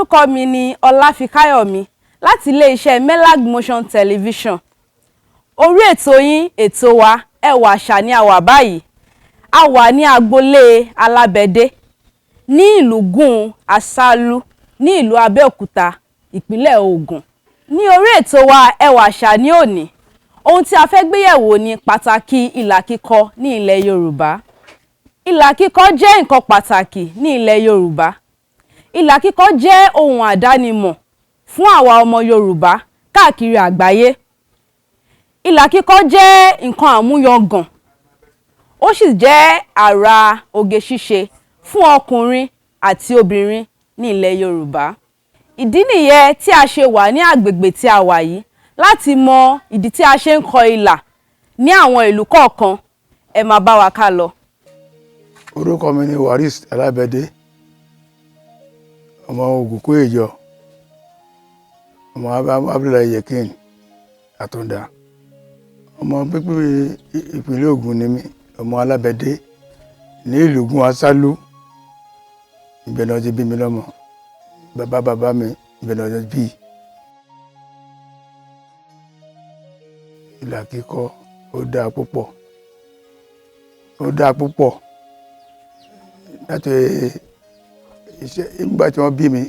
Orúkọ mi ni Ọláfikáyọ̀mí láti iléeṣẹ́ Melag Motion Television. Orí ètò yín, ètò wa, Ẹwà Àṣà ni a wà báyìí. A wà ní agboolé Alábẹ̀dé ní ìlúgùn Àṣálù ní ìlú Abẹ́òkúta, ìpínlẹ̀ Ògùn. Ní orí ètò wa Ẹwà Àṣà ní òní, ohun tí a fẹ́ gbéyẹ̀wò ni pàtàkì ìlà kíkọ ní ilẹ̀ Yorùbá. Ìlà kíkọ jẹ́ nǹkan pàtàkì ní ilẹ̀ Yorùbá. Ìlà kíkọ jẹ́ ohun àdánimọ̀ fún àwa ọmọ Yorùbá káàkiri àgbáyé. Ìlà kíkọ jẹ́ nǹkan àmúyangàn, ó sì jẹ́ àrà oge ṣíṣe fún ọkùnrin àti obìnrin ní ilẹ̀ Yorùbá. Ìdí nìyẹn tí a ṣe wà ní àgbègbè tí a wà yìí láti mọ ìdí tí a ṣe ń kọ ìlà ní àwọn ìlú kọ̀ọ̀kan. Ẹ máa bá wa ká lọ. Orúkọ mi ni Waris Alábẹ̀dé, ọmọ Ògùnkúnèjọ, ọmọ Abdullahi Yekin Àtúndà, ọmọ pípé ìpínlẹ̀ Ògùn ni mí, ọmọ Alábẹ̀dé ní ìlúgùn Asálú. Ibẹ̀ náà ti bí mi lọ́mọ. Bàbá bàbá mi, ibẹ̀ náà ti bí. Ìlà kíkọ ó dáa púpọ̀, ó dáa púpọ̀. Láti iṣẹ́ nígbà tí wọ́n bí mi,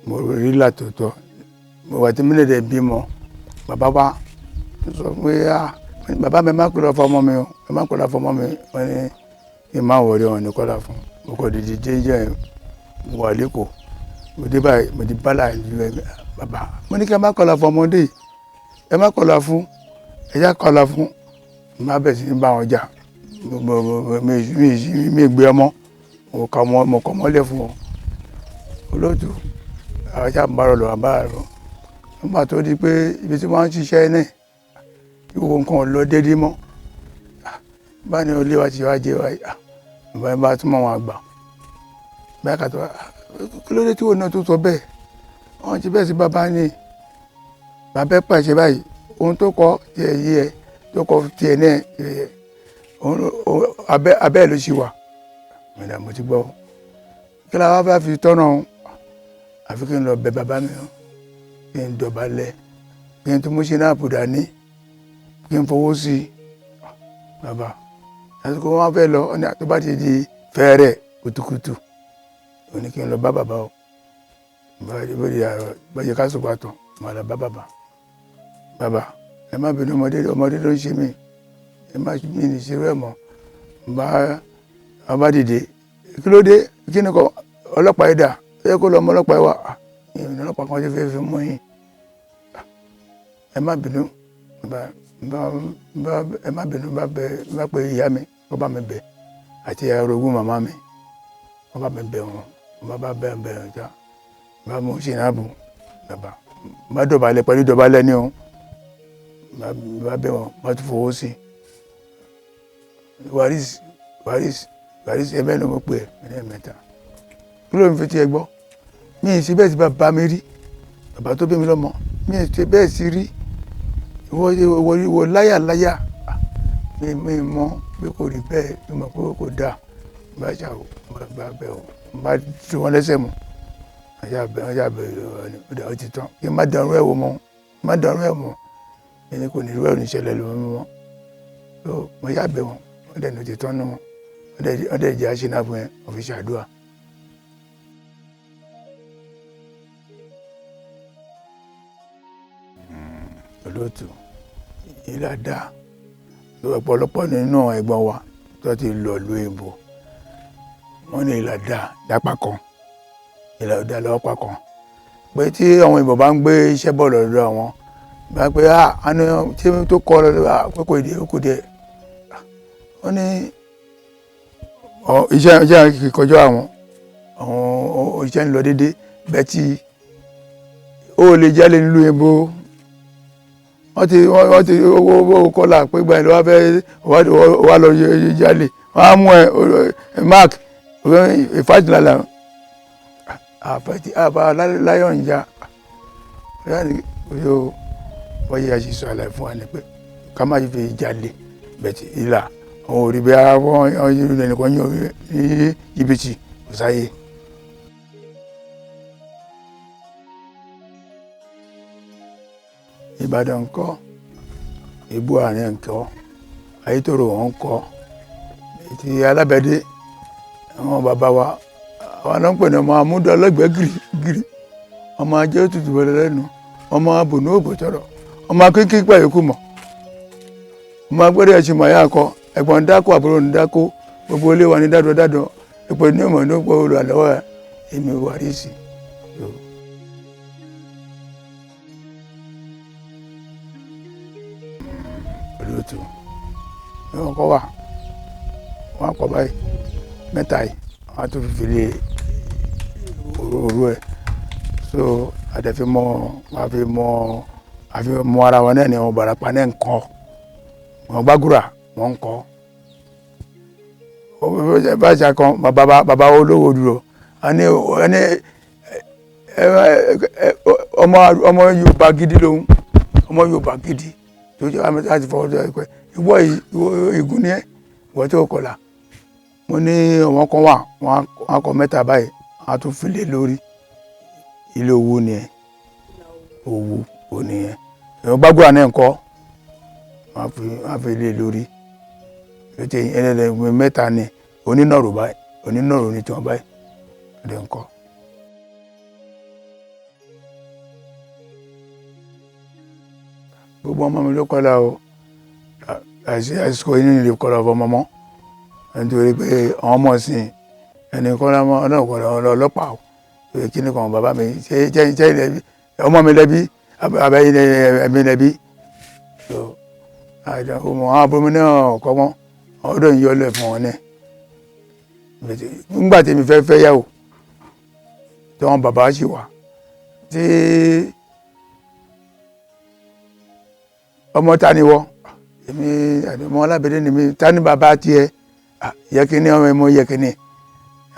mo rí ìlà tó tọ́. Mo wà tí mi lè bímọ, bàbá wa sọ pé, bàbá mi, má kọlà fún ọmọ mi o, ẹ má kọlà fún ọmọ mi. Wọ́n ní kí n má wọlé, wọn ní kọlà fún. Mo kọ̀ dìde jẹ́jẹ́, mo wà lẹ́kọ̀ọ́. Mo dé báyìí, mo ti bá láàyè ju bàbá. Mo ní kí ẹ má kọlà fún ọmọdé, ẹ má kọlà fún, ẹ yá kọlà fún. Mo má bẹ̀ sí ní bá wọn jà. Mi gbé ọmọ, mo kọ ọmọ, mo kọ ọmọlẹ̀ fún wọn. Olóòtú, àwọn sábà ń bá lọ, bá lọ. Nígbà tó di pé ibi tí wọ́n ń ṣiṣẹ́ náà, ìwọ nǹkan ò lọ déédéé mọ́. Báyìí ni olé wa ti wá jẹ wáyé. Bàbá mi bá túmọ̀ wọn àgbà. Báyìí kàtó wá, kí ló dé tí òun náà tó sọ bẹ́ẹ̀? Wọ́n ti bẹ́ẹ̀ sí bàbá ni. Bàbá ẹ pàṣẹ báyìí, ohun tó kọ tiẹ̀ yí ẹ, tó kọ tiẹ̀ náà yẹ, abẹ́ abẹ́ ló ṣì wà. Mọ̀dà mo ti gbọ́. Kí la wá fẹ́ fi tọ́nà o? Àfi kí n lọ bẹ bàbá mi o, kí n dọ̀bálẹ̀, kí n tún mú ṣínáàpù dání, kí n fowó sí i. Bàbá, àsìkò wọn fẹ́ lọ, ọ̀nà tó bá ti di fẹ́rẹ̀ kùtùkùtù, ó ní kí n lọ bá bàbá o. Bá yẹ ká sọ̀kò àtọ̀, màá lọ bá bàbá. Bàbá, ẹ má bínú, ọmọdé, ọmọdé ló ń ṣe mí. Ẹ má mi ní ṣerú ẹ̀ mọ́. Bá bá dìde, kí ló dé? Kí ni kọ ọlọ́pàá yìí dà? Ó yẹ kó lọ ọmọ ọlọ́pàá yìí wá. Ìrìn ọlọ́pàá kan ti fẹ́ fi mú yín. Ẹ má bínú, bá bá ẹ má bínú, bá bẹ bá pe ìyá mi, kó bá mi bẹ̀, àti orogún màmá mi, kó bá mi bẹ̀ wọ́n, bá bá bẹ̀ bẹ̀ wọ́n já. Bá mú ṣìnàbù, bàbá, bá dọ̀bálẹ̀ pẹ̀lú dọ̀bálẹ̀ ni o. Bá bá bẹ̀ wọ́n, bá tún fowó sí. Waris, Waris, Waris, ẹ bẹ́ẹ̀ ni mo pè é ní mẹ́ta. Kí ló ń fi tiẹ̀ gbọ́? Mi ì sí bẹ́ẹ̀ sí bàbá mi rí. Bàbá tó bí mi lọ́mọ, mi ì sí bẹ́ẹ̀ sí rí. Ìwọ ìwọ ìwọ láyà láyà. Mi mi mọ̀ pé kò rí bẹ́ẹ̀, mi mọ̀ pé kò dáa. Bá ṣà o, bá bá bẹ̀ o, bá tú wọn lẹ́sẹ̀ mọ́. Ọjà bẹ̀ ọjà bẹ̀ ọ̀dà ó ti tán. Kí n má dàrú ẹ̀ wò mọ́, má dàrú ẹ̀ mọ́. Ẹni kò ní irú ẹ̀ ò ní ṣẹlẹ̀ lọ́wọ́ mi mọ́. So mo yá bẹ̀ wọ́n, wọ́n dẹ̀ ní ó ti tán nù wọn. Wọ́n dẹ̀ jẹ́ àṣìnàbù yẹn, wọ́n fi ṣàdúrà. Olóòtú, ìlà dá. Ọ̀pọ̀lọpọ̀ nínú ẹ̀gbọ́n wa tó ti lọ ìlú òyìnbó, wọ́n ní ìlà dá lápá kan, ìlà ò dá lọ́pàá kan. Pé tí àwọn òyìnbó bá ń gbé iṣẹ́ bọ̀ lọ́dọ̀ àwọn, bá pé à ní tí tó kọ́ lọ́dọ̀ pé kò dé, kò dé. Wọ́n ní iṣẹ́ iṣẹ́ kíkọjọ́ àwọn, àwọn iṣẹ́ ń lọ dédé, bẹ́ẹ̀ tí ó lè jalè nílùú òyìnbó. Wọ́n ti owó owó kọ́là pé gbà yẹn ló wá fẹ́ wá lọ jalè. Wọ́n á mú ẹ mark ìfàjìlálà àfẹ́tí àbá láyọ̀ ń já. Yóò wọ́n yẹ àṣìṣe àlàyé fún wa ni pé ká má fi jalè, bẹ́ẹ̀ tí ìlà àwọn òrì bí wọ́n yìí nìkan ní jìbìtì kò sáyé. Ìbàdàn ńkọ́, Ìgbó Àárín ńkọ́, Ayétòrò wọn ńkọ́, ti Alábẹ́dé àwọn bàbá wa, àwọn náà ń pè ní ọmọ amúdọ ọlọ́gbẹ́ gírígírí, ọmọ ajé òtútù bọ̀lẹ̀ lẹ́nu, ọmọ abònú òbòtọ̀rọ̀, ọmọ akékèké pàyókù mọ̀, ọmọ agbẹ́rẹ́ ẹ̀sìn mọ̀ ayá kọ, ẹ̀gbọ́n ń dákó, àbúrò ń dákó, gbogbo ilé wa ní dádọ́ dádọ́, èpè ní ọmọ ní ọ̀pọ̀ olùrànlọ́wọ́ èmi Wàrísì. Olóòtú wọn kọ́ wà, wọn kọ́ báyìí mẹ́ta yìí, wọn á tún fi lé òru ẹ̀ so àdẹ̀fi mọ àfi mọ àfi mọ ara wọn náà ni wọn Ìbàràpá náà ń kọ́, wọn Gbàgúrà wọn ń kọ́. Báṣà kan bàbá bàbá olówó dúró àní ẹni ọmọ ọmọ Yorùbá gidi lòun, ọmọ Yorùbá gidi tó jẹ́ àmì láti fọwọ́ tó ẹ pé ìwọ ìgún ni ẹ, ìwọ tó kọlà. Mo ní àwọn kan wà, wọn á kọ mẹ́ta báyìí, wọn á tún fi lé lórí. Ilé owó ni ẹ, owó ò ní ẹ. Ìwọ Gbàgúrà náà ń kọ́, wọn á fi lé lórí. Ètò ẹlẹ́dẹ̀ mẹ́ta ni onínàró báyìí, onínàró ni tiwọn báyìí, ẹ̀dẹ̀ ń kọ́. Gbogbo ọmọ mi ló kọlà o, àìsí àìsíkò yìí nílé kọlà ọmọ mọ́, nítorí pé àwọn ọmọ sìn ẹni kọ́lá mọ́ ọ̀nà kọlà ọlọ́pàá o. Kí ni kan bàbá mi ṣe ṣe ṣe ọmọ mi lẹ́bí abẹ́yìn ẹ̀mí lẹ́bí. Ọmọ àwọn àbúrò mi náà kọ́ mọ́, ọdún yìí yọlẹ̀ fún wọn náà. Nígbà tí èmi fẹ́ fẹ́ yàwó, tí wọn bàbá sì wà, tí ọmọ ta ni wọ, èmi ọmọ Alábẹ́dé ni mi, ta ni bàbá tiẹ̀, yẹ kí ni ọmọ ẹmọ yẹ kí ni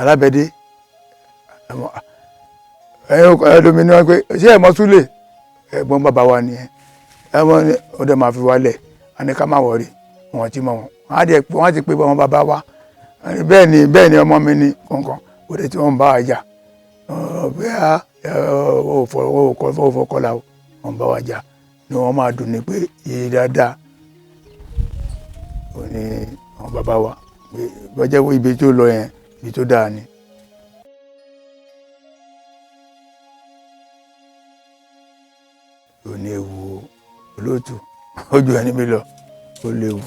Alábẹ́dé. Ẹlòmí ni wọn pé ṣé ẹ mọ Súlè, ẹ̀gbọ́n bàbá wa ni ẹ, ẹmọ ni ọdẹ máa fi wálẹ̀, wọn ni ká má wọrí, wọn ti mọ wọn, wọn ti pé wọn bàbá wa, bẹ́ẹ̀ ni bẹ́ẹ̀ ni ọmọ mi ni kọ̀ọ̀kan, òde tí wọ́n bá wa jà, bẹ́ẹ̀ ò fọkọ́lá wọn bá wa jà ni wọ́n máa dùn ní pé iye dáadáa ò ní àwọn bàbá wa, bọ́jẹ́ ibi tó lọ yẹn ibi tó dáa ni. Ò ní ewu olóòtú, ojú ẹni mi lọ, ó léwu.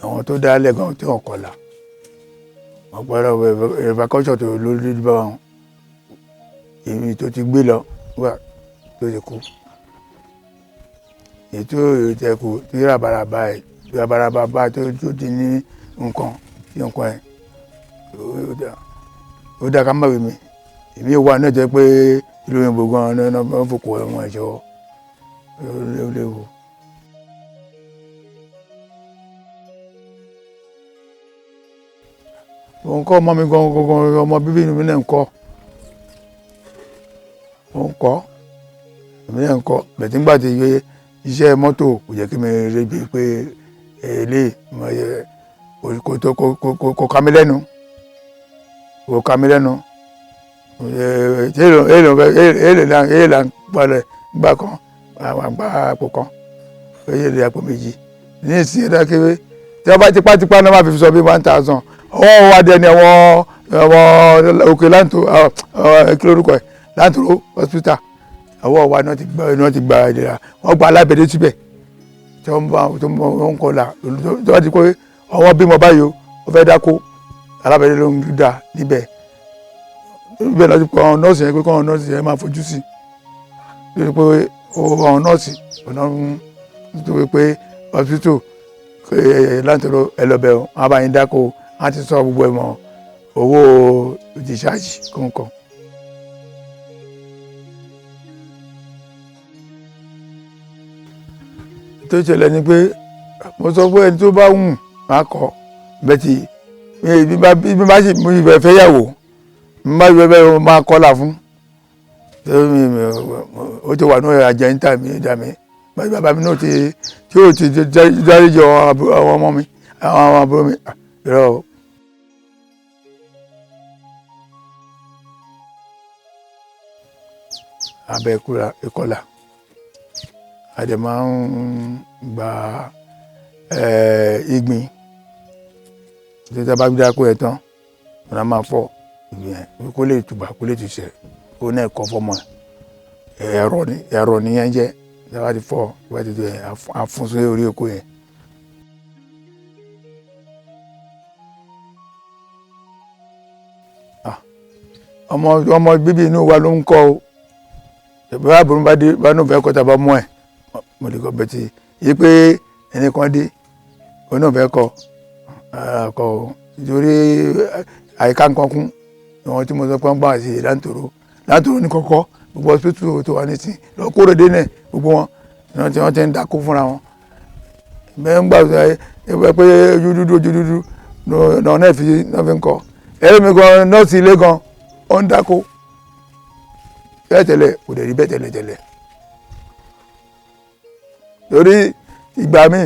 Àwọn tó dá lẹ́gàn tí wọ́n kọlà, wọ́n pẹ́rọ ìfakọ́sọ̀ tó lórí bá wọn, èmi tó ti gbé lọ wà tó ti kú. Ètò ìtẹ̀kù tí rabaraba ẹ̀ rabaraba bá tó ti ní nǹkan tí nǹkan ẹ̀ ó dá ká má wí mi. Èmi wà náà jẹ́ pé ìlú òyìnbó gan-an náà wọ́n fòkò ẹ̀wọ̀n ẹ̀ṣọ́ ó léwu. Òun kọ́ ọmọ mi gan-an, ọmọ bíbí inú mi náà ń kọ́, òun kọ́, èmi náà ń kọ́. Bẹ̀tí ńgbà tí iṣẹ́ mọ́tò kò jẹ́ kí mi rí bíi pé eléyìí kò ká mi lẹ́nu, kò ká mi lẹ́nu. Èlò là ń palẹ̀ gbà kan, àwọn àgbà àpò kan, èlò àpò méjì. Ní ìsìn ẹ̀dá kéré tí wọ́n bá tipátipá náà máa fi sọ bí 1000. Ọwọ́ wa dẹni àwọn òkè láǹtó, kí lórúkọ ẹ̀, Láǹtòrò hospital. Ọwọ́ wa náà ti gba, náà ti gba ìlera, wọ́n gba Alábẹ́dé síbẹ̀ tí wọ́n bá tó ń kọlà, tí wọ́n ti pé ọwọ́ bímọ báyìí o, ó fẹ́ dákó, Alábẹ́dé ló ń dà níbẹ̀. Níbẹ̀ lọ́ọ́ ti pé àwọn nọ́ọ̀sì yẹn pé káwọn nọ́ọ̀sì yẹn máa fojú sí i, lórí pé àwọn nọ́ọ̀sì ọ̀nà ń nítorí pé hospital Láǹtòrò ẹlọ́bẹ̀ o, wọ́n á bá yín dákó, wọ́n á ti sọ gbogbo ẹ̀ mọ́ owó discharge kọ̀ọ̀kan. Tó ṣẹlẹ̀ ni pé mo sọ pé ẹni tó bá wù máa kọ, bẹ́tì bí bá sì mú ibẹ̀ fẹ́ yàwó, bí bá ibẹ̀ bẹ́ẹ̀ máa kọ́là fún. Ó ti wà ní àjẹǹtà mi dà mí, bàbá mi náà ti tí ó ti dáríjì àwọn ọmọ mi, àwọn àbúrò mi, irọ́ o. Abẹ́ ìkọlà, A dẹ̀ máa ń gba ìgbín tí a bá dáko yẹn tán, wọn á máa fọ ìgbín yẹn kó lè tùbà kó lè tùṣẹ kó náà kọ́ fọmọ ẹ. Ẹ̀rọ ni ẹ̀rọ nìyẹn jẹ́. Tí a bá ti fọ, tí a bá ti tó yẹn, a fún sí orí oko yẹn. Ọmọ ọmọ bíbí inú wa ló ń kọ́ o. Ìbá àbúrò bá dé bá nù fẹ́ kọ́ tàbá mọ́ ẹ̀, mo lè kọ́ bẹ́ẹ̀ tí yí pé ẹnì kan dé òun náà fẹ́ kọ́ kọ́ o, nítorí àyíká nǹkan kún ìwọ̀n tí mo sọ pé wọ́n gbà sí láǹtòrò láǹtòrò ní kọ́kọ́. Gbogbo hospital tó wà nísìn lọ kóró dé náà, gbogbo wọn ni wọ́n ti ń dákú fúnra wọn. Bẹ́ẹ̀ ń gbà sọ pé ojú dúdú, ojú dúdú náà náà fi náà fi ń kọ́ ẹ̀rọ mi gan. Nọ́ọ̀sì ilé gan ó ń dákú bẹ́ẹ̀ tẹ́lẹ̀, kò dẹ̀ rí bẹ́ẹ̀ tẹ́lẹ̀ tẹ́lẹ̀, torí ìgbà míì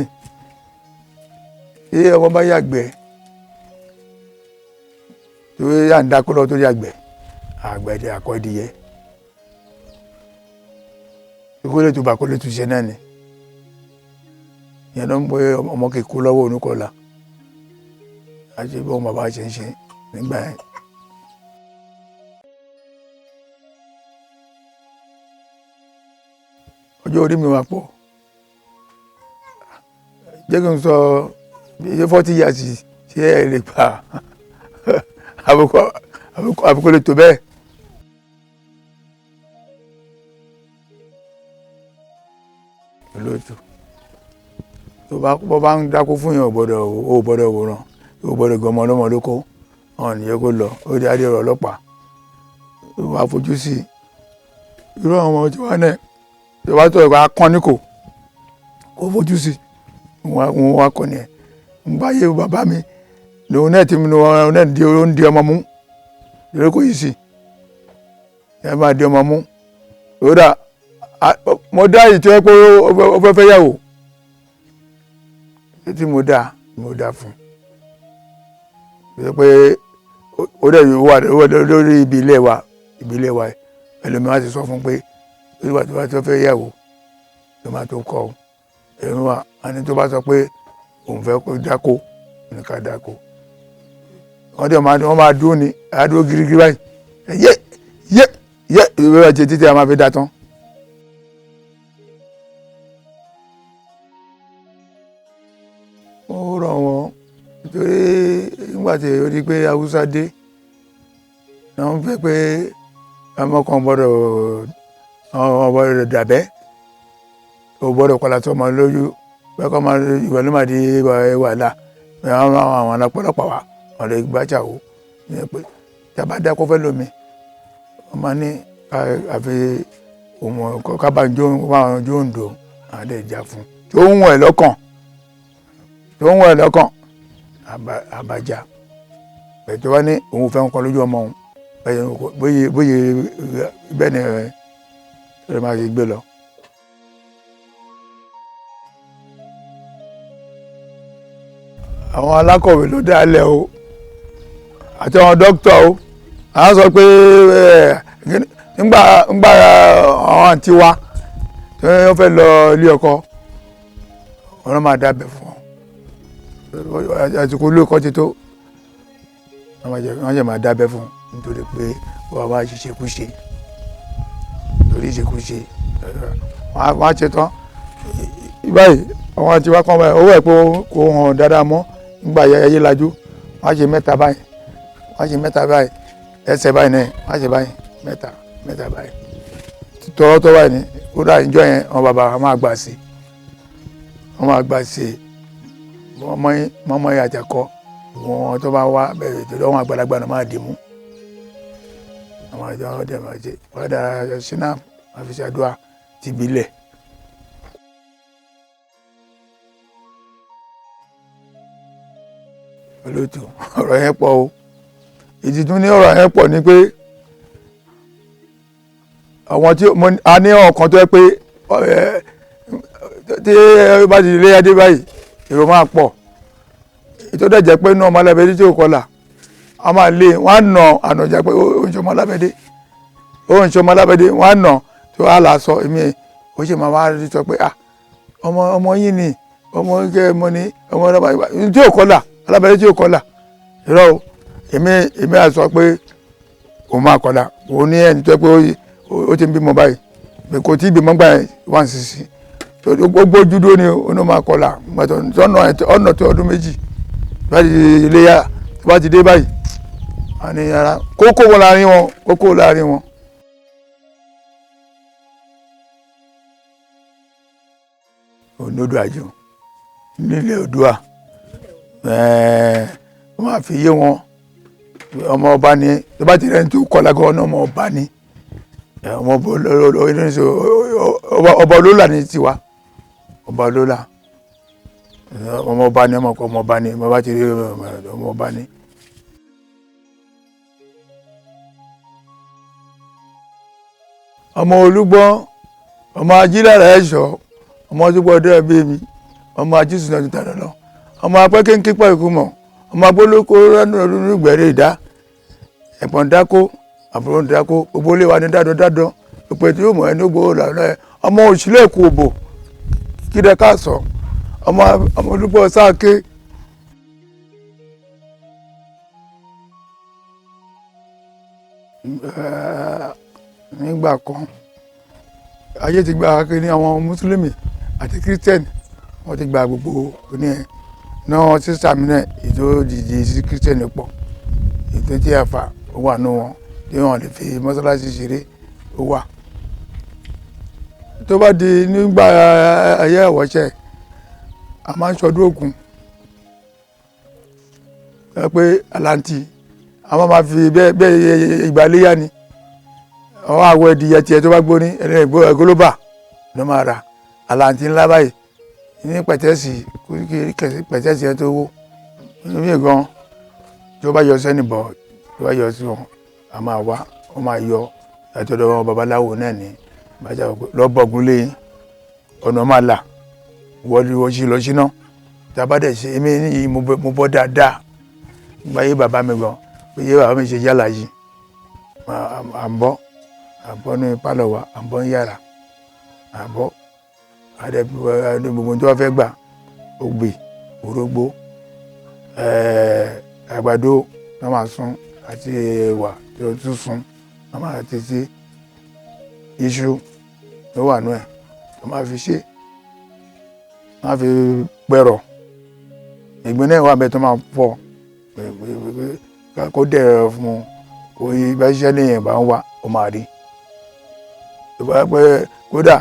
tí ọmọ bá yàgbẹ́, torí à ń dákú lọ tó yàgbẹ́ àgbẹ̀dẹ àkọ́dìyẹ kó lè tún bá kó lè tún ṣe náà ni. Ìyẹn ló ń pè ọmọ kíkú lọ́wọ́ onúkọ̀ọ́lá àti bí wọn bàbá ṣe ń ṣe nígbà yẹn. Ọjọ́ orí mi wà pọ̀, jẹ́ kí n sọ bí 40 years. Ṣé ẹ lè gbà àbùkù lè tó bẹ́ẹ̀? Olóòtú, tó bá bọ́ bá ń dákú fún yàn, ò gbọ́dọ̀ wòran, ò gbọ́dọ̀ gbọ́ ọmọ ọlọ́mọ lóko ọ̀hún nìyẹn kó lọ ó di adé ọ̀rọ̀ ọlọ́pàá tó bá fojú sí i. Irú àwọn ọmọ tí wọ́n náà tó bá tó ẹ̀kọ́ akọ́ni kò fojú sí i, wọn wá kọ́ ni ẹ̀ ń bá yé. Bàbá mi lòun náà ti lòun náà di ó ń di ọmọ mú lórí, kò yìí sí ẹ máa di ọmọ mú. Ó dà, mo dá yìí tó yẹ pé ó fẹ́ fẹ́ yàwó títí mo dá fún un pé ó dẹ̀ wà lórí ibi ilé wa, ibi ilé wa. Ẹlòmíràn ti sọ fún pé olúwa tó bá tó fẹ́ yàwó tó máa tó kọ́ ọ. Ẹlòmíràn àní tó bá sọ pé òun fẹ́ kó dáko ní ká dáko, wọ́n dẹ̀ máa wọ́n máa dúró ní àdúró girigiri báyìí, yé yé yé, ìwé wa ṣe títí a máa fi dá tán. Ó rọ̀ wọ́n nítorí nígbà tí ó di pé Haúsá dé náà, ń fẹ́ pé ọmọ kan gbọ́dọ̀, ọmọ gbọ́dọ̀ dàbẹ́, ó gbọ́dọ̀ kọlà sọmọ lójú bẹ́ẹ̀ kọ́ máa ìwà ló máa di wàhálà. Àwọn ọlọ́pàá wa wọ́n lè gbájà o ní pé tábà dákọ́ fẹ́ lómi, wọ́n máa ní àfi òun kábàájó jó òǹdó àdé ìjà fún tó ń wọ̀ ẹ́ lọ́kàn, tó ń wọ̀ ẹ́ lọ́kàn àbájá bẹ́ẹ̀ tó bá ní òun fẹ́ nǹkan lójú ọmọ òun bóyá bóyá bẹ́ẹ̀ ni ẹ máa ṣe gbé lọ. Àwọn alákọ̀wé ló dálẹ̀ o àti àwọn dókítà o. À ń sọ pé nígbà nígbà àwọn àǹtí wa tí wọ́n fẹ́ lọ ilé ọkọ, wọn máa dábẹ́ fún wọn. Àsìkò ilé ọkọ ti tó, wọ́n jẹ́ máa dábẹ́ fún nítorí pé wọ́n máa ṣiṣẹ́ kúṣe, torí ìṣekúṣe wọ́n á ṣe tán báyìí. Àwọn àǹtí wa kan báyìí, owó ẹ̀ pé kò hàn dáadáa mọ́ nígbà ayé lajú. Wọ́n á ṣe mẹ́ta báyìí, wọ́n á ṣe mẹ́ta báyìí, ẹsẹ̀ báyìí náà wọ́n á ṣe báyìí, mẹ́ta mẹ́ta báyìí tọ́wọ́tọ́ báyìí ni. Kódà ìjọ yẹn, àwọn bàbá wa máa gbà sí, wọ́n máa gbà sí mọ́mọ́ yìí àjàkọ́ wọn tó bá wá bẹ̀rẹ̀ tó lọ́wọ́ àgbàlagbà náà máa dì mú àwọn àjọ ọdẹ máa ṣe wọ́n dára sínú àfiṣàdúrà tìbílẹ̀. Olóòtú, ọ̀rọ̀ yẹn pọ̀ o. Ìdí tún ní ọ̀rọ̀ yẹn pọ̀ ni pé àwọn tí a ní ọkàn tó yẹ pé tí bá ti lé adé báyìí, èrò máa pọ̀. Ètò dẹ̀ jẹ́ pé inú ọmọ alábẹ́dé tí ò kọlà, a máa lé wọ́n á nà ànàjà pé ó ń ṣe ọmọ alábẹ́dé, ó ń ṣe ọmọ alábẹ́dé, wọ́n á nà tó á là sọ èmi ó ṣe máa wá sọ pé ah. Ọmọ ọmọ yín ni ọmọ kẹ ọmọ ni ọmọ ọlọ́ba tí ò kọlà alábẹ́rẹ́ tí ò kọlà irọ́ o. Èmi á sọ pé òun máa kọlà. Òun ní ẹni tó pé ó ti ń bímọ báyìí, kò tí ì bímọ gbà yẹn 160 ó gbójú dúró ni ó ní máa kọlà ọ̀nà tó ọdún 2 bá ti iléyà tó bá ti dé báyìí àní ara kókó wọn láàrin wọn, kókó láàrin wọn. Onodo àjò nílẹ̀ Oòduà, wọ́n máa fi yé wọn ọmọ ọba ni. Tó bá ti rẹ́ni tó kọlà gan ọmọ ọba ni, ọmọ ọba olólà ní tiwa, ọba olólà, ọmọ ọba ni, ọmọ ọba ni, ọmọ ọba ti rí ọmọ ọba ni. Ọmọ Olúgbọ́n, ọmọ ajílára ẹ̀ṣọ́, ọmọ tó gbọ́dọ̀ ẹbí mi, ọmọ ajísùn náà ti tàdán lọ, ọmọ apẹ́ kéńké pọ̀ ikú mọ̀, ọmọ agbólókó ránú ìgbẹ́rẹ́ ìdá, ẹ̀pọ̀n dákó, àbúrò dákó, gbogbo ilé wa ní dádán dádán, òpè tí yóò mọ̀ ẹni gbowó làwọn ẹ̀, ọmọ òṣìlẹ̀ kò bò kídẹ ká sọ, ọmọ Olúgbọ́n sáké. Nígbà kan ayé ti gba kí ni àwọn mùsùlùmí àti kírísítẹ́nì wọ́n ti gba gbogbo ní ẹ̀ náà. Sísá mi náà ètò òjijì sí kírísítẹ́nì pọ̀, ètò tí a fà ó wà nù wọn tí wọ́n lè fi mọ́sálásí ṣeré ó wà. Tó bá di nígbà ayé àwọ̀ṣẹ́, a máa ń ṣọdún Ògún pé àlàntì àwọn máa fi bẹ́ẹ̀ bẹ́ẹ̀ ìgbà léyà ni àwọn àwọ̀ ẹ̀dìyẹ tiẹ̀ tó bá gbóní ẹ̀rọ gólóbà ló máa rà àlàntì ńlá báyìí ní pẹ̀tẹ́sì pẹ̀tẹ́sì ẹ̀ tó wó níbi gan tó bá yọ sẹ́ni bọ̀ tó bá yọ sí wọn a máa wá wọ́n máa yọ àtọ̀dọ̀ wọn babaláwo náà ní bàjá lọ́bọ̀gún lé ọ̀nà máa là wọ́n sí lọ síná. Tá a bá dẹ̀ ṣe èmi yìí mo bọ́ dáadáa nígbà yé bàbá mi gan yé bàbá mi ṣe yálà yìí à ń bọ́ à ń bọ́ ní pálọ̀ wa, à ń bọ́ ní yàrá, à ń bọ́ gbogbo tó wá fẹ́ gbà ògbè orógbó àgbàdo náà máa sun àti ẹ̀wà tó tún sun náà máa ti sí iṣu tó wà nú ẹ̀ tó máa fi ṣe máa fi pẹ̀rọ̀ ìgbín náà wà bẹ́ẹ̀ tó máa fọ kó dẹ̀ fún un kó bá ṣiṣẹ́ ní ìyẹn bá ń wá ó máa rí kódà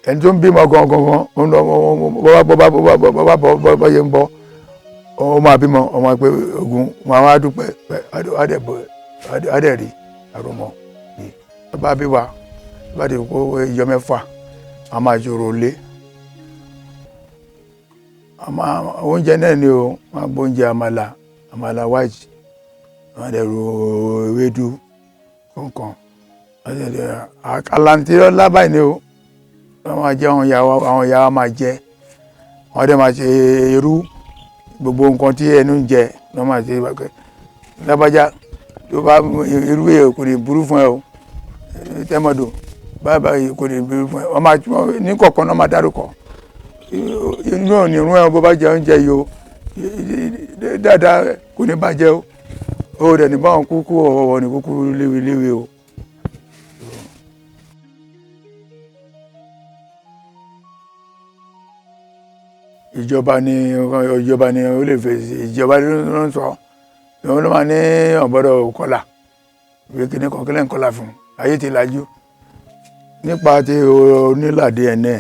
ẹni tó ń bímọ gangan ó ń lọ bọ́ bá bọ́ bá yẹ ń bọ́ ó máa bímọ ó máa pé ogun máa wá dúpẹ́ á dẹ̀ rí àròmọ yìí. Bá bí wa bá ti kó ìjọ mẹ́fà a máa ṣòro lé oúnjẹ náà ni o máa gbọ́ oúnjẹ àmàlà àmàlà white wọ́n dẹ̀ ro ewédú kọ̀ọ̀kan àlàntí ńlá báyìí ni o wọ́n máa jẹ àwọn ìyá wa máa jẹ wọ́n dẹ̀ máa ṣe irú gbogbo nǹkan tí ẹnu ń jẹ wọ́n máa ṣe lábájá tó bá irú yẹ kò ní burú fún ẹ o tẹ́mọ̀dò báyìí báyìí kò ní burú fún ẹ wọ́n máa ní kọ̀ọ̀kan náà máa dárúkọ inú ò ní rún ẹ bó bá jẹ oúnjẹ yìí o dáadáa kò ní bàjẹ́ o ó dẹ̀ ní báwọn kúkú ọ̀wọ̀ ní kúkú léwe léwe o. Ìjọba ni ìjọba ni ó lè fèsì ìjọba ló ń sọ ló máa ní ọ̀bọ̀dọ̀ kọlà ìwé kìíní kan kílẹ̀ ń kọlà fún ayé ti lajú. Nípa ti onílàdé ẹ̀ náà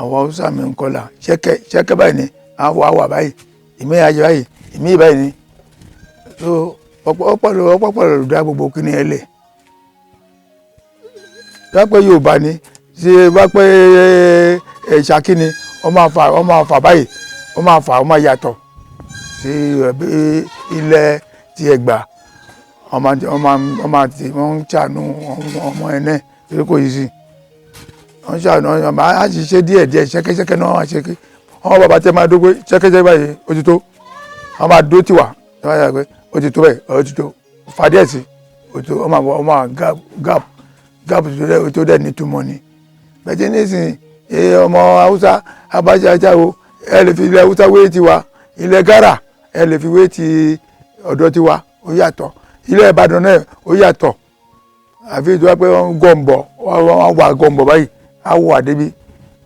àwọn Haúsá mi ń kọlà ṣẹ́kẹ́ ṣẹ́kẹ́ báyìí ni àwọn àwà báyìí ìmí ayé báyìí ìmí báyìí ni so ọ̀pọ̀ ló dá gbogbo kíní ẹ lẹ̀. Bá pẹ́ Yorùbá ni ṣe bá pẹ́ Ṣakí ni wọ́n máa fà báyìí wọ́n máa fà wọ́n máa yàtọ̀ sí ilẹ̀ tí Ẹ̀gbá wọ́n máa ti wọ́n ń ṣàánú ọmọ ẹ̀ náà torí kò yí sí wọ́n ṣàánú ọmọ á sì ṣe díẹ̀ díẹ̀ ṣẹ́kẹ́ṣẹ́kẹ́ náà wọ́n ṣe kí wọ́n bàbá tẹ́ máa dógbé ṣẹ́kẹ́ṣẹ́kẹ́ báyìí ó ti tó wọ́n máa dó tiwa ó ti tó bẹ́ẹ̀ ó ti tó fà díẹ̀ sí ó ti tó wọ́n máa gap gap tó dẹ̀ nítumọ̀ ni bẹ́ẹ̀ tí nísìnyí Ọmọ Haúsá abájájáwo, ẹ lè fi ilẹ̀ Haúsá wé tiwa, ilẹ̀ Gárà ẹ lè fi wé ti ọ̀dọ̀ tiwa, ó yàtọ̀. Ilẹ̀ Ìbàdàn náà ó yàtọ̀. Àfi ìjọba pé wọ́n gọ̀ǹbọ̀, wọ́n wà gọ̀ǹbọ̀ báyìí, á wà débi,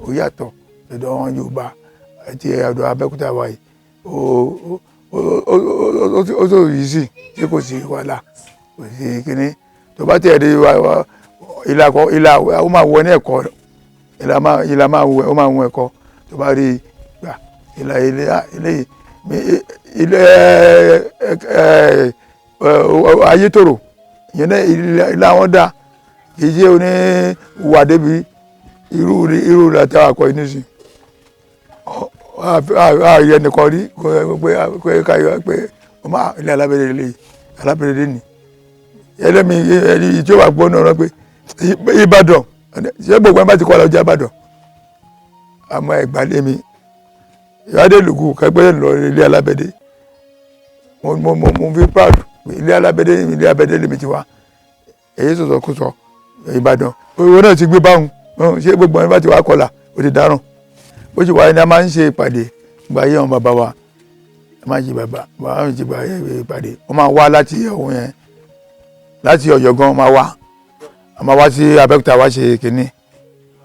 ó yàtọ̀. Ọ̀dọ̀ wọn Yorùbá àti ọ̀dọ̀ Abẹ́òkúta wa yìí, ó tó yìí sí tí kò sí wàhálà, kò sí kíní. Tó bá tiẹ̀ dé ìlà kọ ìlà, ó máa wọ ní ẹ̀kọ́, ìlà máa wọ, ó máa wọ ẹ̀kọ́. Tó bá rí gbà ìlà ilé ilé ilé Ayétòrò ìyẹn náà, ìlà wọn dá, kì í ṣe oní wà débi irú irú ìlà tí a kọ yìí nísìn. Ààyè nìkan rí pé káyọ̀ pé ọmọ ilé alábẹ́rẹ́ lè alábẹ́rẹ́ ní ẹlẹ́mi ẹni tí ó wà gbọ́ náà pé Ìbàdàn, ṣé gbogbo ẹ bá ti kọ́ ọ lọ́jà Ìbàdàn? Àmọ́ ẹ̀gbá lé mi ìwádìí lùkù kẹgbẹ́ lọ ilé alábẹ́dẹ́. Mo fi proud ilé alábẹ́dẹ́, ilé abẹ́dẹ́ lèmi ti wá. Èyí sọ̀sọ̀ kú sọ Ìbàdàn, owó náà ti gbé báwọn. Ṣé gbogbo ẹ bá ti wá kọlà, ó ti dáràn. Bó ṣe wáyé ni a máa ń ṣe ìpàdé gba ayé àwọn bàbá wa. A máa ń ṣe bàbá bàbá mi ti gba ìpàdé, wọ́n máa wá láti ọ̀hún yẹn, láti Ọ̀yọ́ gan máa wá, a máa wá sí Abẹ́òkúta wá ṣe kínní,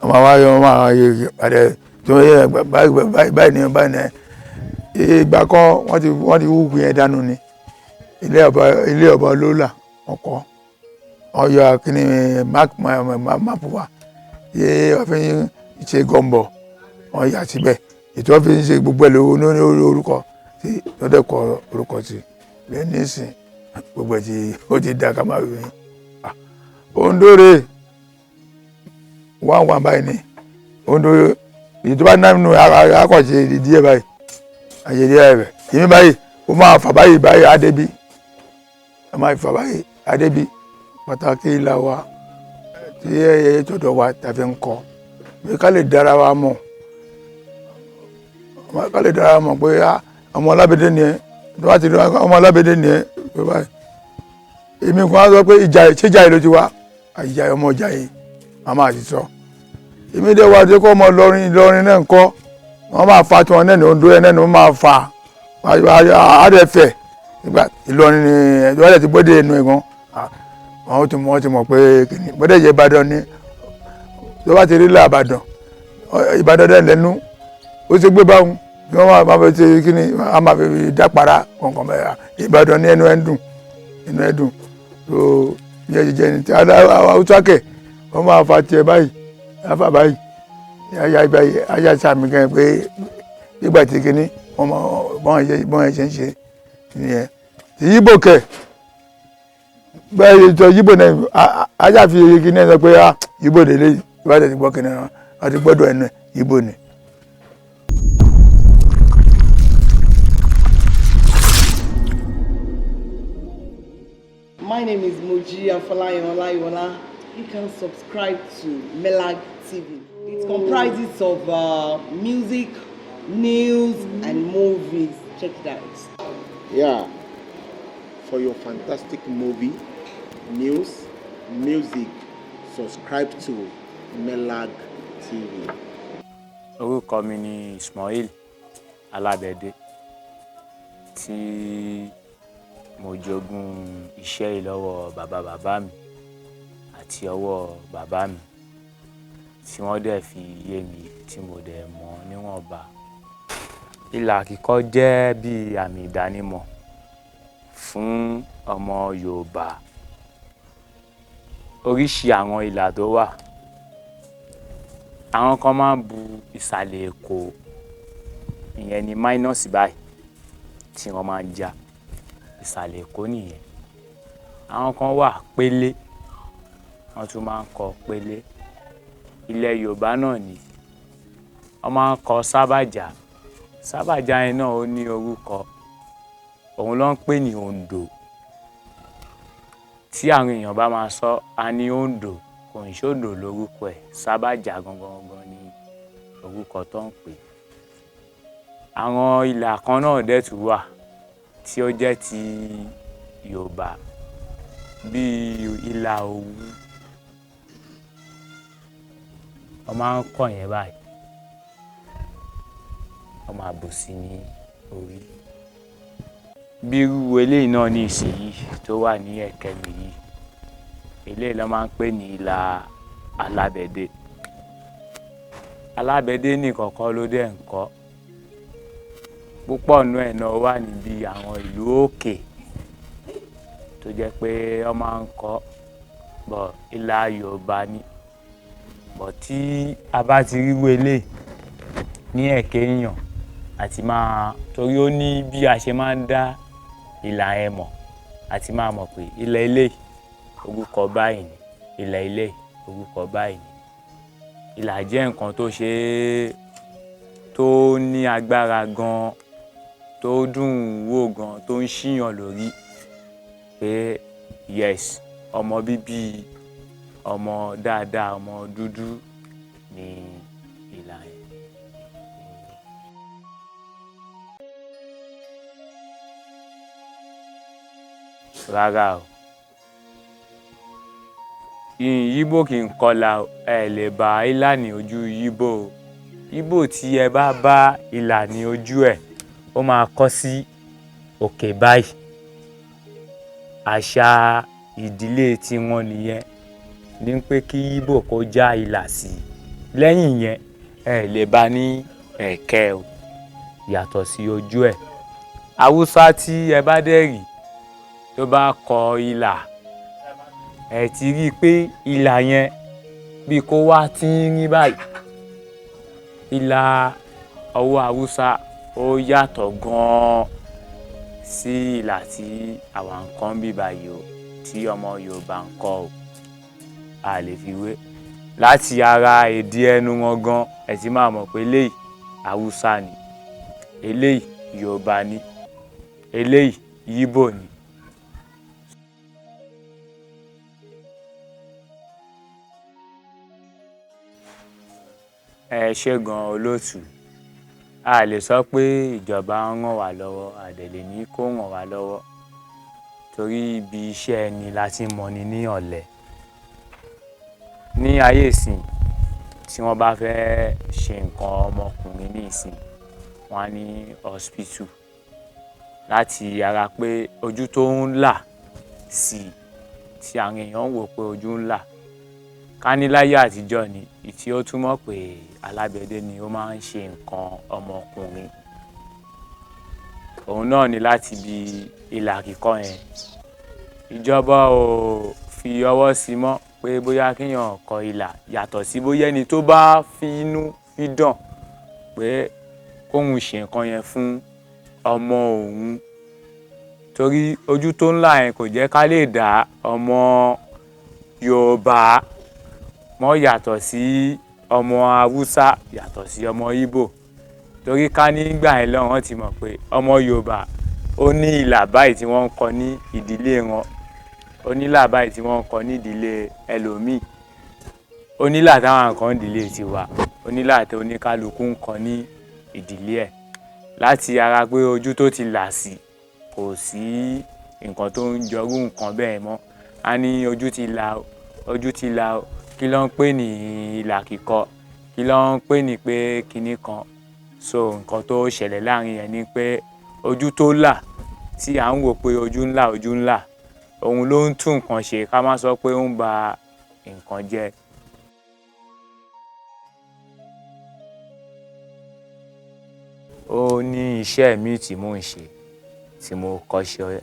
wọ́n máa wá, wọ́n máa ìpàdé tó yẹ báyìí báyìí ní báyìí ní. Ìgbà kan wọ́n ti wúkú yẹn dànù ni. Ilé ọba lólà wọ́n kọ́, wọ́n yọ kínní map wa yé, wọ́n fi ń ṣe gọ́ǹbọ̀, wọ́n yà síbẹ̀. Ètò wọn fi ń ṣe gbogbo ẹ̀ lówó ní orúkọ tí lọ́dẹ̀ kọ orúkọ sí lẹ́yìn nísìn, gbogbo ẹ̀ tí ó ti dá ká máa wí. Oǹdó rè wọ́n wà báyìí ni Oǹdó. Èyí tó bá ná nínú akọ̀ṣe díẹ̀ báyìí, àṣẹ díẹ̀ rẹ̀ èmi báyìí, ó máa fà báyìí báyìí adébí, ó máa fà báyìí adébí. Pàtàkì ìlà wa tí ẹ tọ̀dọ̀ wa tàbí ń kọ́ pé ká lè dára wa mọ̀, ká lè dára wa mọ̀ pé ọmọ alábẹ́dẹ́ ni ẹ. Tó bá ti rí ọmọ alábẹ́dẹ́ ni ẹ pé báyìí, èmi kan á sọ pé ìjà ṣé ìjà yìí ló ti wá, ìjà ọmọ ìjà yìí a máa ti sọ. Èmi dẹ̀ wá dé kọ́ ọmọ Ìlọrin, Ìlọrin náà ń kọ́, wọ́n máa fa tiwọn náà ní Oǹdó ẹ̀ náà ni wọ́n máa fa àdẹ̀fẹ̀. Ìgbà Ìlọrin ni ẹ̀dọ́ ti gbọ́dẹ̀ ẹnu ẹ̀ gan, àwọn ti mọ̀, wọ́n ti mọ̀ pé kìnnì gbọ́dẹ̀ jẹ́ Ìbàdàn ni. Tó bá ti rí là Ìbàdàn, Ìbàdàn dẹ̀ lẹ́nu ó ṣe gbé báwọn kí wọ́n máa fi ṣe kíni, a máa fi dápara kọ̀ọ̀kan bẹ́ẹ̀. Ìbàdàn ní ẹnu ẹ̀ ń dùn, ẹnu ẹ̀ dùn tó yẹ jíjẹ ní tí Haúsá kẹ̀, wọ́n máa fa tiẹ̀ báyìí, afa báyìí, ayá báyìí, ayá sàmì kan pé nígbà tí kíní wọ́n bọ́n ṣe ń ṣe nìyẹn. Tí Yíbò kẹ̀ bẹ́ẹ̀ tó Yíbò náà, ajá fi kíní ẹ̀ sọ pé Yíbò délé ìbàdàn ti gbọ́ kíní náà, wọ́n ti gbọ́dọ̀ ẹnu Yíbò ni. My name is Moji Afolayan Olaiwola. You can subscribe to Melag TV. It comprises of music, news, and movies. Check it out. Yeah, for your fantastic movie, news, music, subscribe to Melag TV. Orúkọ mi ni Ismail Alábẹ̀dé, tí mo jogún iṣẹ́ yìí lọ́wọ́ bàbá bàbá mi àti ọwọ́ bàbá mi, tí wọ́n dẹ̀ fi yé mi, tí mo dẹ̀ mọ̀ níwọ̀nba. Ìlà kíkọ jẹ́ bí àmì ìdánimọ̀ fún ọmọ Yorùbá. Oríṣi àwọn ìlà tó wà, àwọn kan máa ń bu ìsàlẹ̀ Èkó, ìyẹn ni minus báyìí tí wọ́n máa ń já, ìsàlẹ̀ Èkó nìyẹn. Àwọn kan wà pélé, wọ́n tún máa ń kọ pélé. Ilẹ̀ Yorùbá náà ni wọ́n máa ń kọ sábàjá. Sábàjá yẹn náà ó ní orúkọ, òun ló ń pè ní Oǹdó. Tí àwọn èèyàn bá máa sọ, a ní Oǹdó, kò ń ṣòdò lórúkọ ẹ̀, sábàjá gangan gangan ni orúkọ tó ń pè. Àwọn ìlà kan náà dẹ̀ tún wà tí ó jẹ́ ti Yorùbá, bíi ìlà Òwu, wọ́n máa ń kọ yẹn báyìí. Wọ́n máa bù sí ní orí. Bí irú eléyìí náà ní ìsinyìí tó wà ní ẹ̀kẹ́ mi yìí, eléyìí ló máa ń pè ní ìlà alábẹ́dẹ́. Alábẹ́dẹ́ nìkan kọ́ ló dẹ̀ ń kọ́. Púpọ̀ nínú ẹ̀ náà wà níbi àwọn ìlú òkè tó jẹ́ pé wọ́n máa ń kọ́, but ìlà Yorùbá ni. But tí a bá ti rí irú eléyìí ní ẹ̀kẹ́ èèyàn, àti máa torí ó ní bí a ṣe máa ń dá ìlà yẹn mọ̀, àti máa mọ̀ pé ìlà eléyìí orúkọ báyìí ni, ìlà eléyìí orúkọ báyìí ni. Ìlà jẹ́ nǹkan tó ṣe é, tó ní agbára gan, tó dùn wò gan, tó ń ṣíyàn lórí pé yes, ọmọ bíbí, ọmọ dáadáa, ọmọ dúdú ni ìlà yẹn. Rárá o. Ìyìn Yíbò kì í kọlà o, ẹ lè bá ìlà ní ojú Yíbò o. Yíbò tí ẹ bá bá ìlà ní ojú ẹ̀, ó máa kọ́ sí òkè báyìí. Àṣà ìdílé tiwọn nìyẹn, ní pé kí Yíbò kó já ìlà sí i. Lẹ́yìn yẹn, ẹ lè bá ní ẹ̀kẹ́ o, yàtọ̀ sí ojú ẹ̀. Haúsá tí ẹ bá dẹ̀ rí tó bá kọ ìlà, ẹ ti rí i pé ìlà yẹn bí kó wá tínrín báyìí. Ìlà ọwọ́ Haúsá ó yàtọ̀ gan-an sí ìlà tí àwa ń kọ́ níbí báyìí o, tí ọmọ Yorùbá ń kọ́ o. A lè fi wé. Láti ara èdè ẹnu wọn gan, ẹ ti máa mọ̀ pé eléyìí Haúsá ni, eléyìí Yorùbá ni, eléyìí Yíbò ni. Ẹ ṣé gan olóòtú. A lè sọ pé ìjọba ń ràn wá lọ́wọ́, a dẹ̀ lè ní kó ràn wá lọ́wọ́ torí ibi iṣẹ́ ẹni la ti ń mọni ní ọ̀lẹ. Ní ayé ìsìn, tí wọ́n bá fẹ́ ṣe nǹkan ọmọkùnrin ní ìsìn, wọ́n á ní hospital láti ara pé ojú tó ń là sí tí àwọn èèyàn ń wò pé ojú ń là. Ká ní láyé àtijọ́ ni, ìtí ó túmọ̀ pé alábẹ́dẹ́ ni ó máa ń ṣe nǹkan ọmọkùnrin. Òun náà ni láti bí ìlà kíkọ́ yẹn. Ìjọba ò fi ọwọ́ sí mọ́ pé bóyá kí èèyàn kọ ìlà yàtọ̀ sí bóyá ẹni tó bá fi inú fi dàn pé kóun ṣe nǹkan yẹn fún ọmọ òun. Torí ojú tó ń là yẹn kò jẹ́ ká lè dá ọmọ Yorùbá mọ́ yàtọ̀ sí ọmọ Haúsá, yàtọ̀ sí ọmọ Íbò. Torí ká nígbà yẹn lọ́hùn wọ́n ti mọ̀ pé ọmọ Yorùbá ó ní ìlà báyìí tí wọ́n ń kọ ní ìdílé wọn, ó ní ìlà báyìí tí wọ́n ń kọ ní ìdílé ẹlòmíì, ó ní ìlà táwọn kan ní ìdílé tiwa, ó ní ìlà tí oníkálukú ń kọ ní ìdílé ẹ̀. Láti ara pé ojú tó ti là sí, kò sí nǹkan tó ń jọrú nǹkan bẹ́ẹ̀ mọ́. A ní ojú ti là o, ojú ti là o, kí ló ń pè ní ìlà kíkọ, kí ló ń pè ní pé kíní kan. So nǹkan tó ṣẹlẹ̀ láàrin yẹn ni pé ojú tó là tí à ń wò pé ojú ńlá, ojú ńlá, òun ló ń tún nǹkan ṣe, ká má sọ pé ó ń ba nǹkan jẹ́. Ó ní iṣẹ́ mi tí mò ń ṣe, tí mo kọ́ṣẹ́.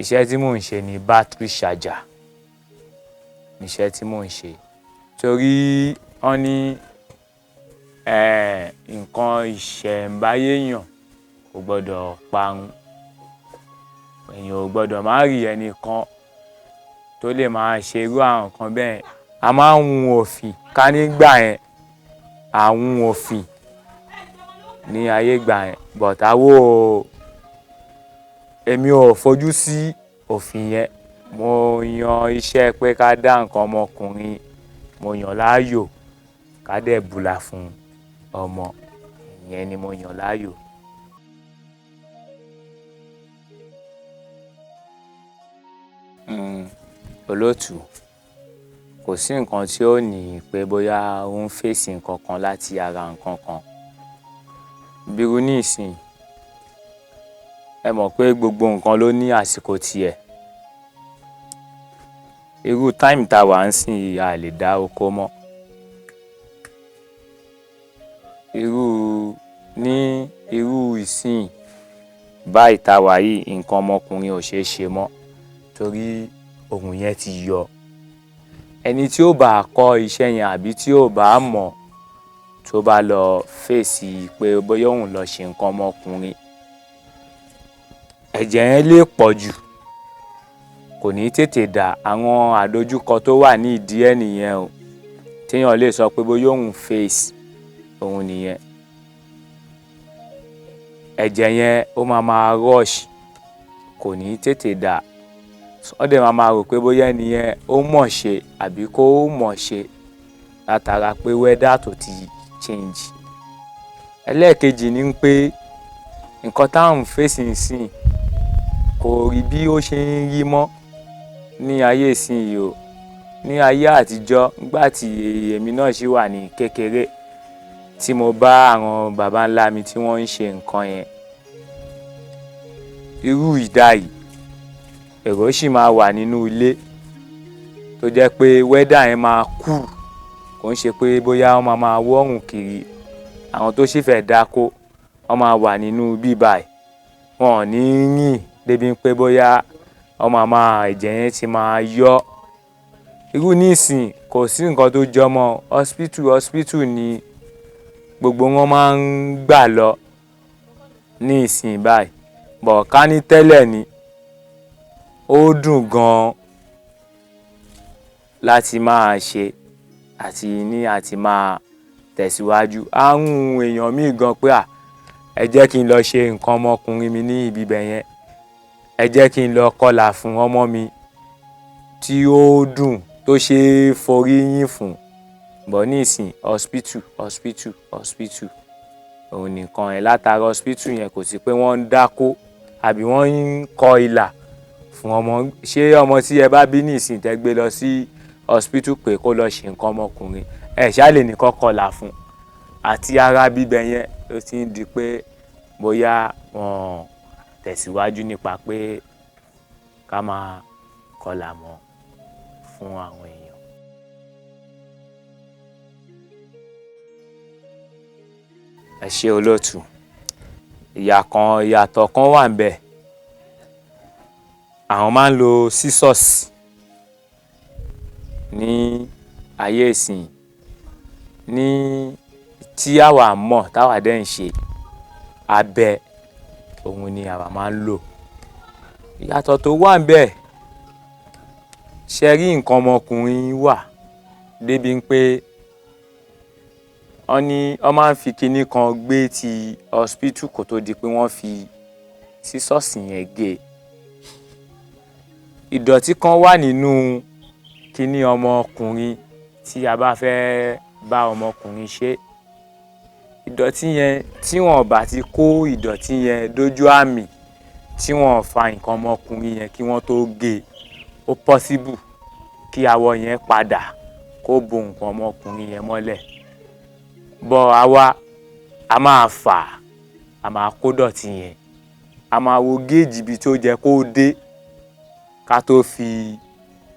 Iṣẹ́ tí mò ń ṣe ni battery charger. Iṣẹ́ tí mò ń ṣe. Torí wọ́n ní, nǹkan ìṣẹ̀ǹbáyé èèyàn kò gbọdọ̀ parun. Èèyàn ò gbọdọ̀ má rí ẹni kan tó lè máa ṣe irú àwọn nǹkan bẹ́ẹ̀. A máa ń hun òfì ká nígbà yẹn, à ń hun òfì ní ayé ìgbà yẹn, but àwa ò, èmi ò fojú sí òfì yẹn. Mo yan iṣẹ́ pé ká dá nǹkan ọmọkùnrin, mo yàn láàyò ká dẹ̀ bùlà fún ọmọ, ìyẹn ni mo yàn láàyò. Olóòtú, kò sí nǹkan tí ó ní pé bóyá ó ń fèsì nǹkan kan láti ara nǹkan kan. Bírú ní ìsìn, ẹ mọ̀ pé gbogbo nǹkan ló ní àsìkò tiẹ̀. Irú time tá wà ń sìn yìí, a lè dá oko mọ́. Irú ní irú ìsìn báyìí tá wà yìí, nǹkan ọmọkùnrin ò ṣeé ṣe mọ́ torí òòrùn yẹn ti yọ. Ẹni tí ó bá kọ́ iṣẹ́ yẹn àbí tí ó bá mọ̀, tó bá lọ fèsì pé bóyá òun lọ ṣe nǹkan ọmọkùnrin, ẹ̀jẹ̀ yẹn lè pọ̀ jù, kò ní tètè dà. Àwọn àdojúkọ tó wà ní ìdí ẹ̀ nìyẹn o, téèyàn lè sọ pé bóyá òun face òun nìyẹn. Ẹ̀jẹ̀ yẹn ó máa máa rush, kò ní tètè dà. Wọ́n dẹ̀ máa máa rò pé bóyá ẹni yẹn ó mọ̀ ṣe àbí kó mọ̀ ṣe, látara pé weather tó ti change. Ẹlẹ́ẹ̀kejì ni pé nǹkan tá à ń face nísìnyí kò rí bí ó ṣe ń rí mọ́ ní ayé ìsinyìí o. Ní ayé àtijọ́, nígbà tí èmi náà ṣì wà ní kékeré, tí mo bá àwọn baba ńlá mi tí wọ́n ń ṣe nǹkan yẹn, irú ìdá yìí, èrò sì máa wà nínú ilé, tó jẹ́ pé weather yẹn máa cool, kò ń ṣe pé bóyá wọ́n máa máa wọ́rùn kiri. Àwọn tó sì fẹ́ dáko, wọ́n máa wà nínú bíbáyìí, wọn ò ní rìn débi pé bóyá wọ́n máa máa ẹ̀jẹ̀ yẹn ti máa yọ. Irú nísìnyí, kò sí nǹkan tó jọmọ́ hospital. Hospital ni gbogbo wọn máa ń gbà lọ ní ìsìn báyìí. But ká ní tẹ́lẹ̀ ni, ó dùn gan láti máa ṣe àti ní àti máa tẹ̀síwájú. Á wù èèyàn míì gan pé à, ẹ jẹ́ kí n lọ ṣe nǹkan ọmọkùnrin mi ní ibi ibẹ̀ yẹn, ẹ jẹ́ kí n lọ kọlà fún ọmọ mi tí ó dùn, tó ṣe é forí yìn fún. But ní ìsìn, hospital, hospital, hospital, òun nìkan ẹ̀. Látara hospital yẹn, kò sí pé wọ́n ń dáko àbí wọ́n ń kọ ilà fún ọmọ. Ṣé ọmọ tí ẹ bá bí ní ìsìn, tẹ́ gbé lọ sí hospital pé kó lọ ṣe nǹkan ọmọkùnrin, ẹ ṣáà lè ní kó kọlà fún? Àti ara bíbẹ yẹn ló ti ń di pé bóyá wọ́n tẹ̀síwájú nípa pé ká máa kọlà mọ́ fún àwọn èèyàn. Ẹ ṣé olóòtú. Ìyà kan, ìyàtọ̀ kan wà níbẹ̀. Àwọn máa ń lo scissors ní ayé ìsìn. Ní tí àwa mọ̀, táwa dẹ̀ ń ṣe, abẹ òun ni àwa máa ń lò. Ìyàtọ̀ tó wà níbẹ̀, ṣe rí, nǹkan ọmọkùnrin wà débi pé wọ́n ní wọ́n máa ń fi kinní kan gbé ti hospital kó tó di pé wọ́n fi scissors yẹn gé. Ìdọ̀tí kan wà nínú kinní ọmọkùnrin tí a bá fẹ́ bá ọmọkùnrin ṣe. Ìdọ̀tí yẹn, tí wọ́n bá ti kó ìdọ̀tí yẹn dójú àmì, tí wọ́n fa nǹkan ọmọkùnrin yẹn kí wọ́n tó gé, ó possible kí awọ yẹn padà kó bo nǹkan ọmọkùnrin yẹn mọ́lẹ̀. But àwa, a máa fà á, a máa kó dọ̀tí yẹn, a máa wo gauge ibi tó jẹ́ kó dé ká tó fi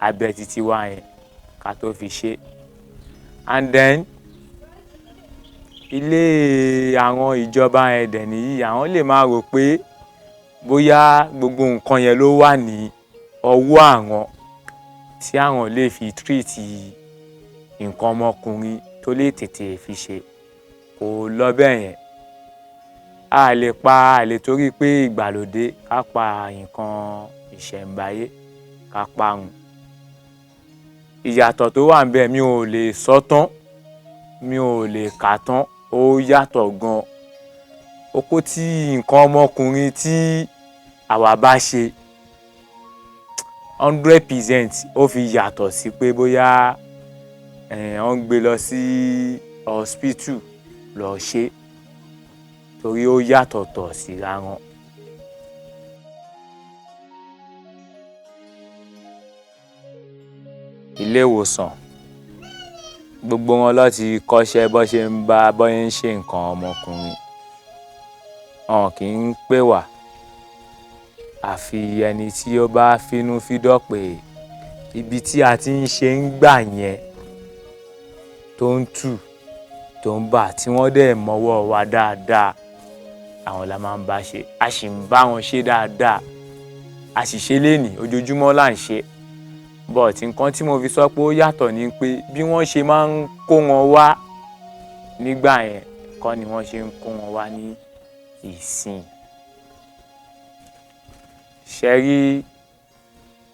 abẹ titi wa yẹn, ká tó fi ṣe. And then ilé àwọn ìjọba yẹn dẹ̀ nìyí, àwọn lè máa rò pé bóyá gbogbo nǹkan yẹn ló wà ní ọwọ́ àwọn tí àwọn lè fi treat nǹkan ọmọkùnrin tó lè tètè fi ṣe. Kò lọ bẹ́ẹ̀ yẹn. A lè pa, a lè torí pé ìgbàlódé ká pa nǹkan ìṣẹ̀ǹbáyé, ká parun. Ìyàtọ̀ tó wà níbẹ̀, mi ò lè sọ tán, mi ò lè kà tán. Ó yàtọ̀ gan. Oko tí nǹkan ọmọkùnrin tí àwa bá ṣe, 100% ó fi yàtọ̀ sí pé bóyá wọ́n ń gbé lọ sí hospital lọ ṣe, torí ó yàtọ̀tọ̀ síra wọn. Ilé ìwòsàn, gbogbo wọn ló ti kọ́ṣẹ́ bó ṣe ń bá bó ṣe ń ṣe nǹkan ọmọkùnrin. Wọn kì í pè wá, àfi ẹni tí ó bá fínú fídọ̀ pé ibi tí a ti ń ṣe ń gbà yẹn tó ń tù tó ń bà, tí wọ́n dẹ̀ mọ́wọ́ wa dáadáa, àwọn la máa ń bá ṣe. A sì ń bá wọn ṣe dáadáa, a sì ṣe lénìí, ojoojúmọ́ là ń ṣe. But nǹkan tí mo fi sọ pé ó yàtọ̀ ni pé bí wọ́n ṣe máa ń kó wọn wá nígbà yẹn kọ́ ni wọ́n ṣe ń kó wọn wá ní ìsìn. Ṣe rí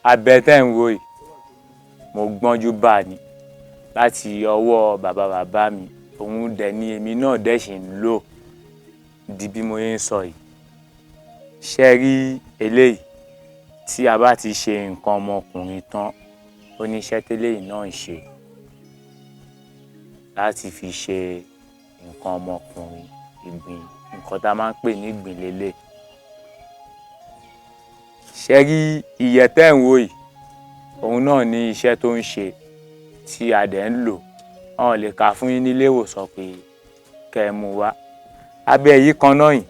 abẹ tẹ́ ń wò yìí, mo gbọ́njú bá ní láti ọwọ́ bàbá bàbá mi. Òun dẹ̀ ni èmi náà dẹ̀ ṣì ń lò di bí mo yẹn ń sọ yìí. Ṣe rí eléyìí, tí a bá ti ṣe nǹkan ọmọkùnrin tán, ó ní iṣẹ́ tẹ́lẹ̀ náà ń ṣe láti fi ṣe nǹkan ọmọkùnrin. Ìgbín, nǹkan tá a máa ń pè ní ìgbín lélẹ̀. Ṣe rí ìyẹ́ tẹ́ ń wò yìí, òun náà ní iṣẹ́ tó ń ṣe tí a dẹ̀ ń lò. Wọn lè kà fún yín nílé ìwòsàn pé kẹ́ ẹ mú wá. Abẹ́ yìí kan náà yìí,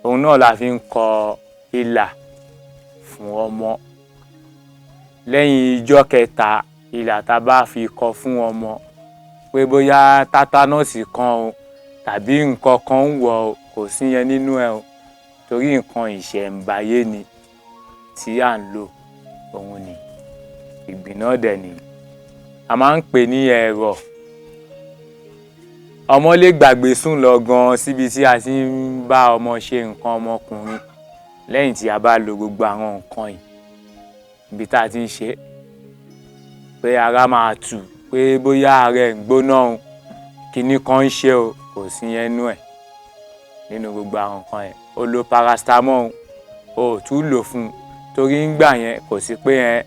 òun náà la fi ń kọ ìlà fún ọmọ lẹ́yìn ijọ́ kẹta. Ìlà tá a bá fi kọ fún ọmọ pé bóyá tátánọ́ọ̀sì kan o tàbí nǹkan kan ń wọ̀ o, kò sí yẹn nínú ẹ o, torí nǹkan ìṣẹ̀ǹbáyé ni tí à ń lò. Òun ni ìgbín náà dẹ̀ ni a máa ń pè ní ẹ̀rọ. Ọmọ lè gbàgbé sùn lọ gan síbi tí a ti ń bá ọmọ ṣe nǹkan ọmọkùnrin lẹ́yìn tí a bá lo gbogbo àwọn nǹkan yìí, ibi tá a ti ń ṣe pé ara máa tù, pé bóyá ara ẹ̀ ń gbóná o, kinní kan ń ṣe o, kò sí yẹn nú ẹ̀ nínú gbogbo àwọn nǹkan ẹ̀. O lo paracetamol o, ò tún lò fún un, torí ńgbà yẹn kò sí pé ẹ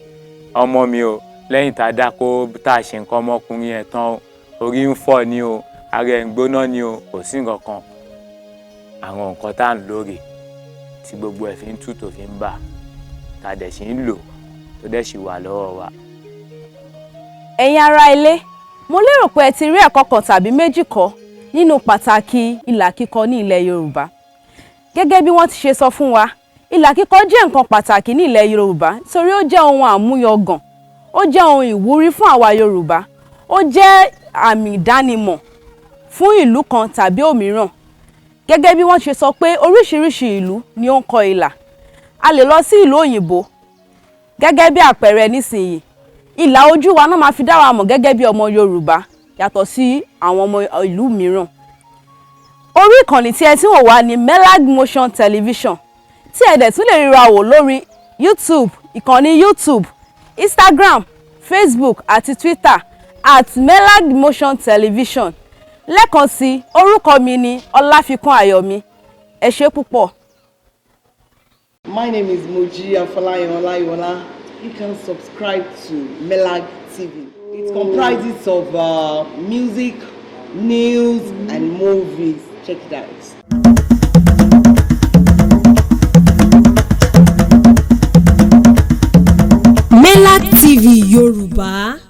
ọmọ mi o, lẹ́yìn tá a dáko tá a ṣe nǹkan ọmọkùnrin yẹn tán o, orí ń fọ́ ni o, ara ẹ̀ ń gbóná ni o, kò sí nǹkan kan. Àwọn nǹkan tá à ń lò rè tí gbogbo ẹ̀ fi ń tù tó fi ń bà, tá a dẹ̀ sì ń lò tó dẹ̀ sì wà lọ́wọ́ wa. Ẹ̀yin ará ilé, mo lérò pé ẹ ti rí ẹ̀kọ́ kan tàbí méjì kọ́ nínú pàtàkì ìlà kíkọ ní ilẹ̀ Yorùbá. Gẹ́gẹ́ bí wọ́n ti ṣe sọ fún wa, ìlà kíkọ jẹ́ nǹkan pàtàkì ní ilẹ̀ Yorùbá torí ó jẹ́ ohun àmúyangàn, ó jẹ́ ohun ìwúrí fún àwa Yorùbá, ó jẹ́ àmì ìdánimọ̀ fún ìlú kan tàbí òmíràn. Gẹ́gẹ́ bí wọ́n ṣe sọ pé oríṣiríṣi ìlú ni ó ń kọ ìlà. A lè lọ sí ìlú òyìnbó gẹ́gẹ́ bí àpẹẹrẹ nísìnyìí, ìlà ojú wa náà máa fi dá wa mọ̀ gẹ́gẹ́ bí ọmọ Yorùbá yàtọ̀ sí àwọn ọmọ ìlú mìíràn. Orí ìkànnì tí ẹ ti wò wá ní Melag Motion Television, tí ẹ dẹ̀ tún lè ríra wò lórí YouTube, ìkànnì YouTube, Instagram, Facebook àti Twitter @MelagMotionTelevision. Lẹ́ẹ̀kan sí, orúkọ mi ni Ọláfikún Ayọ̀mí. Ẹ ṣé púpọ̀. My name is Moji Afolayan Olayiwola. You can subscribe to Melag TV. It comprises of music, news, and movies. Check it out. Melag TV Yorùbá.